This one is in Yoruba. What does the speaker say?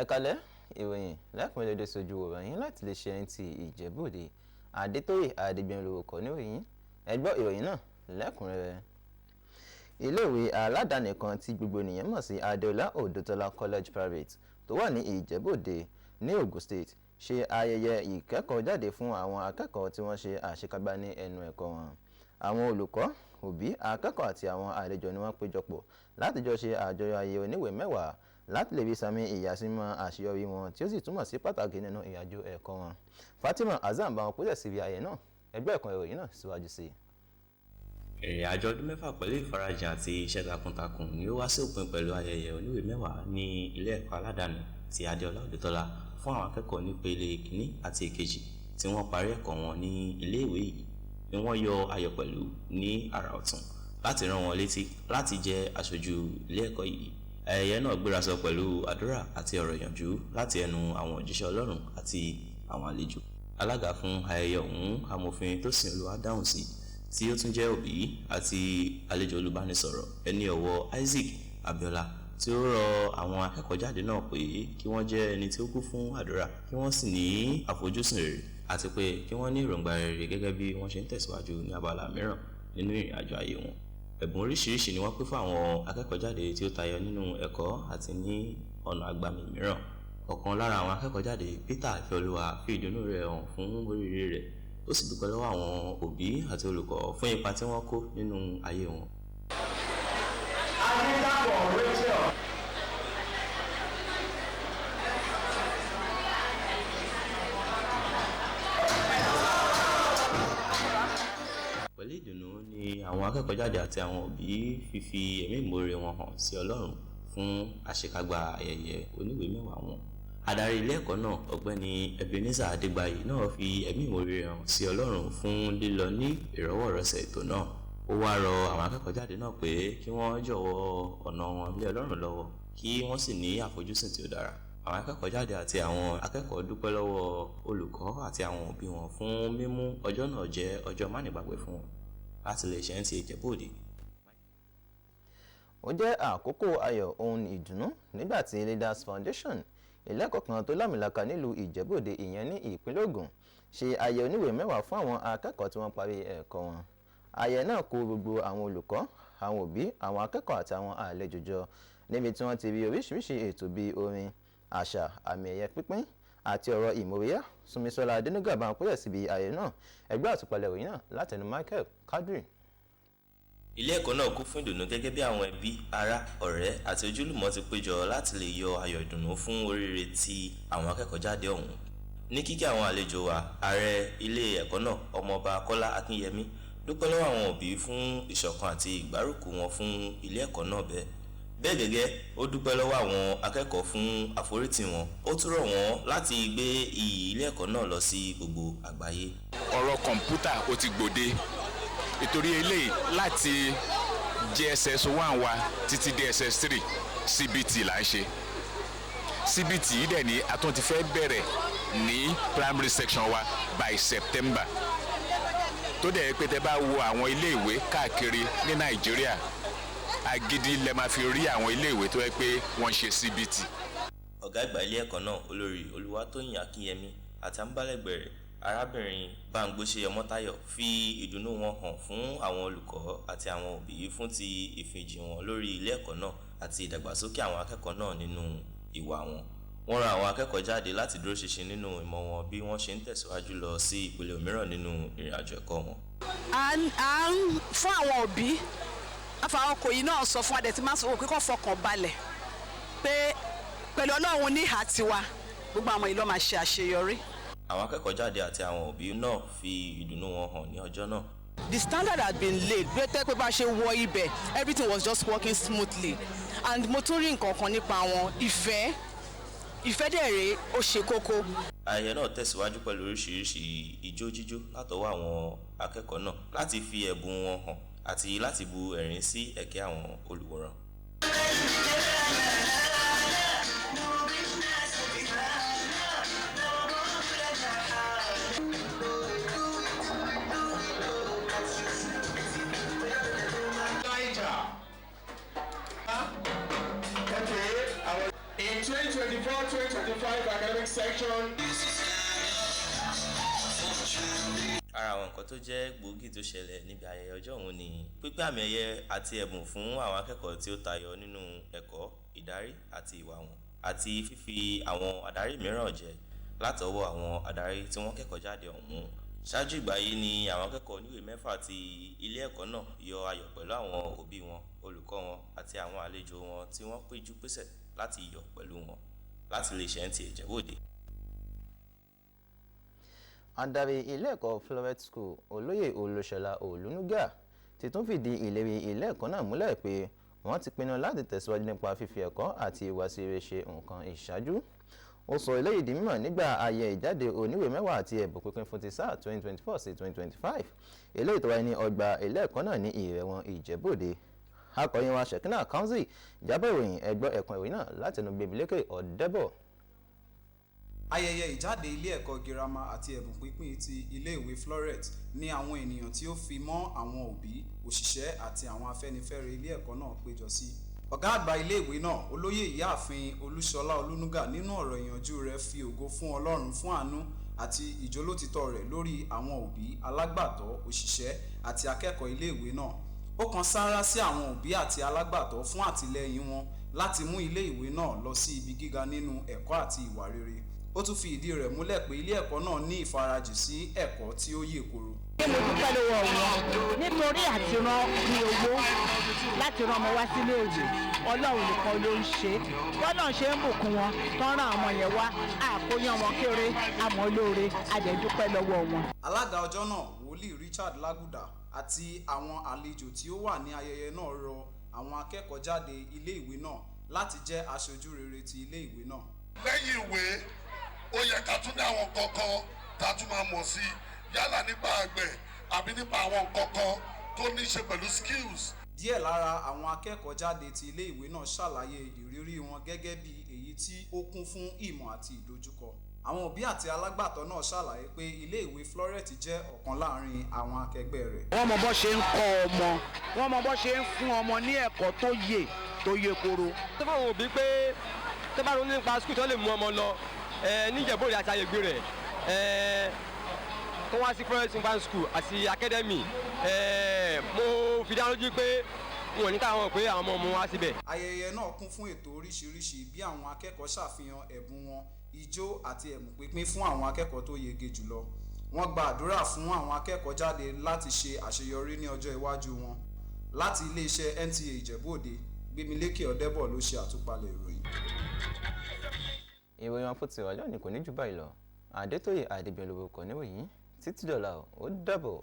Ẹ kalẹ́, ìròyìn lẹ́kùnrin sojú wòran láti lè ṣe NTA Ìjẹ̀bú-Òde. Adétóyè Adégbènrò lórúkọ níròyìn. Ẹ gbọ́ ìròyìn náà lẹ́kùnrẹ́rẹ́. Iléèwé aládàáni kan tí gbogbo ènìyàn mọ̀ sí Adeola Odutola College Private tó wà ní Ìjẹ̀bú-Òde ní Ogun State ṣe ayẹyẹ ìkẹ́kọ̀ọ́jáde fún àwọn akẹ́kọ̀ọ́ tí wọ́n ṣe àṣekágbá ní ẹnu ẹ̀kọ́ wọn. Àwọn olùkọ́, òbí, akẹ́kọ̀ọ́ àti àwọn àlejò ni wọ́n péjọpọ̀ láti jọ ṣe àjọyọ̀ ayẹyẹ oníwèé 10 láti lè fi sàmì ìyàsímọ́ àṣeyọrí wọn, tí ó sì túmọ̀ sí pàtàkì nínú ìrìnàjò ẹ̀kọ́ wọn. Fatima Hasan bá wọn péjọ síbi ayẹyẹ náà. Ẹgbẹ́ ẹ̀kan ìròyìn náà síwájú sí i. Ìrìn àjò ọdún 6 pẹ̀lú ìfarajìn àti iṣẹ́ takuntakun ni ó wá sí òpin pẹ̀lú ayẹyẹ oníwèé 10 ní ilé ẹ̀kọ́ aládàáni ti Adeola Odutola fún àwọn akẹ́kọ̀ọ́ nípele ìkíní àti ìkejì tí wọ́n parí ẹ̀kọ́ wọn ní iléèwé yìí ni wọ́n yọ ayọ̀ pẹ̀lú ní àrà ọ̀tún láti rán wọn létí láti jẹ́ aṣojú ilé ẹ̀kọ́ yìí. Ayẹyẹ náà gbérasọ pẹ̀lú àdúrà àti ọ̀rọ̀ ìyànjú láti ẹnu àwọn òjíṣẹ́ Ọlọ́run àti àwọn àlejò. Alága fún ayẹyẹ ọ̀hún, Amòfin Tósìn Olúwadáhùnsí, tí ó tún jẹ́ òbí àti àlejò olùbánisọ̀rọ̀ ẹni ọ̀wọ̀ Isaac Abiola, tí ó rọ àwọn akẹ́kọ̀ọ́ jáde náà pé kí wọ́n jẹ́ ẹni tí ó kún fún àdúrà, kí wọ́n sì ní àfojúsùn rere, àti pé kí wọ́n ní èròǹgbà rere gẹ́gẹ́ bí wọ́n ṣe ń tẹ̀síwájú ní abala mìíràn nínú ìrìn àjò ayé wọn. Ẹ̀bùn oríṣiríṣi ni wọ́n pín fún àwọn akẹ́kọ̀ọ́ jáde tí ó tayọ nínú ẹ̀kọ́ àti ní ọ̀nà àgbàmì mìíràn. Ọ̀kan lára àwọn akẹ́kọ̀ọ́ jáde, Peter Ìfẹ́olúwa, fi ìdùnnú rẹ̀ hàn fún oríire rẹ̀, ó sì dúpẹ́ lọ́wọ́ àwọn òbí àti olùkọ́ fún ipa tí wọ́n kó nínú ayé wọn. Adédàpọ̀ Rachel. Pẹ̀lú ìdùnnú ni àwọn akẹ́kọ̀ọ́ jáde àti àwọn òbí fífi ẹ̀mí ìmoore wọn hàn sí Ọlọ́run fún àṣekágbá ayẹyẹ oníwèé 10 wọn. Adarí ilé ẹ̀kọ́ náà, Ọ̀gbẹ́ni Ebenezer Adégbáyé náà fi ẹ̀mí ìmoore hàn sí Ọlọ́run fún lílọ ní ìrọwọ́rọsẹ̀ ètò náà. Ó wá rọ àwọn akẹ́kọ̀ọ́ jáde náà pé kí wọ́n jọ̀wọ́ ọ̀nà wọn lé Ọlọ́run lọ́wọ́, kí wọ́n sì ní àfojúsùn tí ó dára. Àwọn akẹ́kọ̀ọ́ jáde àti àwọn akẹ́kọ̀ọ́ dúpẹ́ lọ́wọ́ olùkọ́ àti àwọn òbí wọn fún mímú ọjọ́ náà jẹ́ ọjọ́ mánigbàgbé fún wọn. Láti lè ṣe NTA Ìjẹ̀bú-Òde. Ó jẹ́ àkókò ayọ̀ ohun ìdùnnú nígbà tí Leaders Foundation, ilé-ẹ̀kọ́ kan tó lámìlaka nílùú Ìjẹ̀bú-Òde, ìyẹn ní ìpínlẹ̀ Ògùn, ṣe ayẹyẹ oníwèé 10 fún àwọn akẹ́kọ̀ọ́ tí wọ́n parí ẹ̀kọ́ wọn. Ayẹyẹ náà kó gbogbo àwọn olùkọ́, àwọn òbí, àwọn akẹ́kọ̀ọ́ àti àwọn àlejò jọ níbi tí wọ́n ti rí oríṣiríṣi ètò bíi orin, àṣà, àmì ẹ̀yẹ pínpín àti ọ̀rọ̀ ìmóríyá. Súnmisọ́lá Adénúgà bá wọn péjọ síbi ayẹyẹ náà. Ẹgbẹ́ àtúpalẹ̀ ìròyìn náà látẹnu Michael Kadri. Ilé ẹ̀kọ́ náà kún fún ìdùnnú gẹ́gẹ́ bí àwọn ẹbí, ará, ọ̀rẹ́ àti ojúlùmọ̀ ti péjọ láti lè yọ ayọ̀ ìdùnnú fún oríire tí àwọn akẹ́kọ̀ọ́ jáde ọ̀hún. Ní kíkí àwọn àlejò wa, ààrẹ ilé ẹ̀kọ́ náà, Ọmọọba Kọ́lá Akínyẹmí, dúpẹ́ lọ́wọ́ àwọn òbí fún ìṣọ̀kan àti ìgbárùkù wọn fún ilé ẹ̀kọ́ náà bẹ́ẹ̀. Bẹ́ẹ̀ gẹ́gẹ́, ó dúpẹ́ lọ́wọ́ àwọn akẹ́kọ̀ọ́ fún àforítì wọn, ó tún rọ̀ wọ́n láti gbé iyì ilé ẹ̀kọ́ náà lọ sí gbogbo àgbáyé. Ọ̀rọ̀ kọ̀ǹpútà ó ti gbòde, ìtorí eléyìí láti JSS 1 wa títí DSS 3 CBT là ń ṣe. CBT yìí dẹ̀ ni a tún ti fẹ́ bẹ̀rẹ̀ ní primary section wa by September, tó dẹ̀ pé tẹ́ bá wo àwọn iléèwé káàkiri ní Nàìjíríà, agídí lẹ máa fi rí àwọn iléèwé tó yẹ pé wọ́n ṣe CBT. Ọ̀gá àgbà ilé ẹ̀kọ́ náà, Olórí Olúwatóyìn Akínyẹmí, àti amúgbálẹ́gbẹ̀ẹ́ rẹ̀, arábìnrin Bámgbóṣe Ọmọ́táyọ̀, fi ìdùnnú wọn hàn fún àwọn olùkọ́ àti àwọn òbí fún ti ìfijìn wọn lórí ilé ẹ̀kọ́ náà àti ìdàgbàsókè àwọn akẹ́kọ̀ọ́ náà nínú ìwà wọn. Wọ́n rọ àwọn akẹ́kọ̀ọ́ jáde láti dúró ṣinṣin nínú ìmọ̀ wọn bí wọ́n ṣe ń tẹ̀síwájú lọ sí ìpele òmíràn nínú ìrìn àjò ẹ̀kọ́ wọn. À ń fún àwọn òbí afáwọn yìí náà sọ fún adẹ̀ tí máa ń sọ pé kó fọkàn balẹ̀ pé pẹ̀lú Ọlọ́run ní ìhà tiwa, gbogbo àwọn ìlú máa ṣe àṣeyọrí. Àwọn akẹ́kọ̀ọ́ jáde àti àwọn òbí náà fi ìdùnnú wọn hàn ní ọjọ́ náà. The standard had been laid bí tẹ́ pé bá ṣe wọ ibẹ̀, everything was just working smoothly, and mo tún rí nǹkan kan nípa wọn, ìfẹ́, ìfẹ́ dẹ̀ rèé, ó ṣe kókó. Ayẹyẹ náà tẹ̀síwájú pẹ̀lú oríṣiríṣi ijó jíjó látọwọ́ àwọn akẹ́kọ̀ọ́ náà láti fi ẹ̀bùn wọn hàn àti láti bu ẹ̀rín sí ẹ̀kẹ́ àwọn olùwòran. In 20 2024-2025 academic section. Ara àwọn nǹkan tó jẹ́ gbòógì tó ṣẹlẹ̀ níbi ayẹyẹ ọjọ́ ọ̀hún ni pípín àmì ẹ̀yẹ àti ẹ̀bùn fún àwọn akẹ́kọ̀ọ́ tí ó tayọ nínú ẹ̀kọ́, ìdarí àti ìwà wọn, àti fífi àwọn adarí mìíràn jẹ látọwọ́ àwọn adarí tí wọ́n kẹ́kọ̀ọ́ jáde ọ̀hún. Ṣáájú ìgbà yìí ni àwọn akẹ́kọ̀ọ́ oníwèé mẹ́fà ti ilé ẹ̀kọ́ náà yọ ayọ̀ pẹ̀lú àwọn òbí wọn, olùkọ́ wọn àti àwọn àlejò wọn tí wọ́n péjú pésẹ̀ láti yọ̀ pẹ̀lú wọn. Láti iléeṣẹ́ NTA Ìjẹ̀bú Òde. Adarí ilé ẹ̀kọ́ Floret School, Olóyè Olúṣọlá Olúnúgà, ti tún fìdí ìlérí ilé ẹ̀kọ́ náà múlẹ̀ pé wọ́n ti pinnu láti tẹ̀síwájú nípa fífi ẹ̀kọ́ àti ìhùwàsí rere ṣe nǹkan ìṣáájú. Ó sọ eléyìí di mímọ̀ nígbà ayẹyẹ ìjáde oníwèé mẹ́wàá àti ẹ̀bùn pínpín fún ti sáà 2024 sí 2025 eléyìí tó wáyé ní ọgbà ilé ẹ̀kọ́ náà ní Ìrẹ̀wọ̀n, Ìjẹ̀bú-Òde. Akọ̀ròyìn wa Shekinah Kanzi jábọ̀ ìròyìn. Ẹ gbọ́ ẹ̀kún ìròyìn náà látẹnu Gbèmílékè Ọ̀dẹ́bọ̀. Ayẹyẹ ìjáde ilé ẹ̀kọ́ girama àti ẹ̀bùn pínpín ti iléèwé Floret ní àwọn ènìyàn tí ó fi mọ́ àwọn òbí, òṣìṣẹ́ àti àwọn afẹ́nifẹ́re ilé ẹ̀kọ́ náà péjọ sí. Ọ̀gá àgbà iléèwé náà, Olóyè Ìyáàfin Olúṣọlá Olúnúgà, nínú ọ̀rọ̀ ìyànjú rẹ̀ fi ògo fún Ọlọ́run fún àánú àti ìjólótìtọ́ rẹ̀ lórí àwọn òbí, alágbàtọ́, òṣìṣẹ́ àti akẹ́kọ̀ọ́ iléèwé náà. Ó kan sáárá sí àwọn òbí àti alágbàtọ́ fún àtìlẹ́yìn wọn láti mú ilé ìwé náà lọ sí ibi gíga nínú ẹ̀kọ́ àti ìwà rere. Ó tún fi ìdí rẹ̀ múlẹ̀ pé ilé ẹ̀kọ́ náà ní ìfarajì sí ẹ̀kọ́ tí ó yè koro. Mo dúpẹ́ lọ́wọ́ wọn nítorí àti rán ní owó láti rán ọmọ wá sílé ìwé, Ọlọ́run nìkan ló ń ṣe. Bọ́lá ṣe ń bùkún wọn tán, rán àwọn yẹn wá, àkóyán wọn kéré àmọ́ lóore, a dẹ̀ dúpẹ́ lọ́wọ́ wọn. Alága ọjọ́ náà, Wòlíì Richard Laguda, àti àwọn àlejò tí ó wà ní ayẹyẹ náà rọ àwọn akẹ́kọ̀ọ́ jáde ilé ìwé náà láti jẹ́ aṣojú rere ti ilé ìwé náà. Lẹ́yìn ìwé, ó yẹ ká tún ní àwọn kankan tá a tún máa mọ̀ sí, yálà nípa àgbẹ̀ àbí nípa àwọn nǹkan kan tó ní í ṣe pẹ̀lú skills. Díẹ̀ lára àwọn akẹ́kọ̀ọ́ jáde ti ilé ìwé náà ṣàlàyé ìrírí wọn gẹ́gẹ́ bí èyí tí ó kún fún ìmọ̀ àti ìdojúkọ. Àwọn òbí àti alágbàtọ́ náà ṣàlàyé pé ilé ìwé Floret jẹ́ ọ̀kan láàrin àwọn akẹgbẹ́ rẹ̀. Wọ́n mọ bó ṣe ń kọ́ ọmọ, wọ́n mọ bó ṣe ń fún ọmọ ní ẹ̀kọ́ tó yè tó yè koro. Tó fáwọn òbí pé tó bá ronú nípa school tó lè mú ọmọ lọ níjẹ̀bú àti àyègbè rẹ̀, kó wá sí Floret Infant School àti Academy. Mo fi dá lójú pé wọn ò ní káwọn pé àwọn ọmọ ọmọ wá síbẹ̀. Ayẹyẹ náà kún fún ètò oríṣiríṣi bí àwọn akẹ́kọ̀ọ́ ṣàfihàn ẹ̀bùn wọn, ijó àti ẹ̀bùn pínpín fún àwọn akẹ́kọ̀ọ́ tó yege jùlọ. Wọ́n gba àdúrà fún àwọn akẹ́kọ̀ọ́ jáde láti ṣe àṣeyọrí ní ọjọ́ iwájú wọn. Láti iléeṣẹ́ NTA Ìjẹ̀bú Òde, Gbémilékè Ọ̀dẹ́bọ̀ ló ṣe àtúpalẹ̀ ìròyìn. Ìròyìn wọn fún ti ìrọ̀lẹ́ òní kò ní jù báyìí lọ. Adétóyè Adébíyàn lórúkọ níròyìn. Títí dọ̀la, ó dàbọ̀.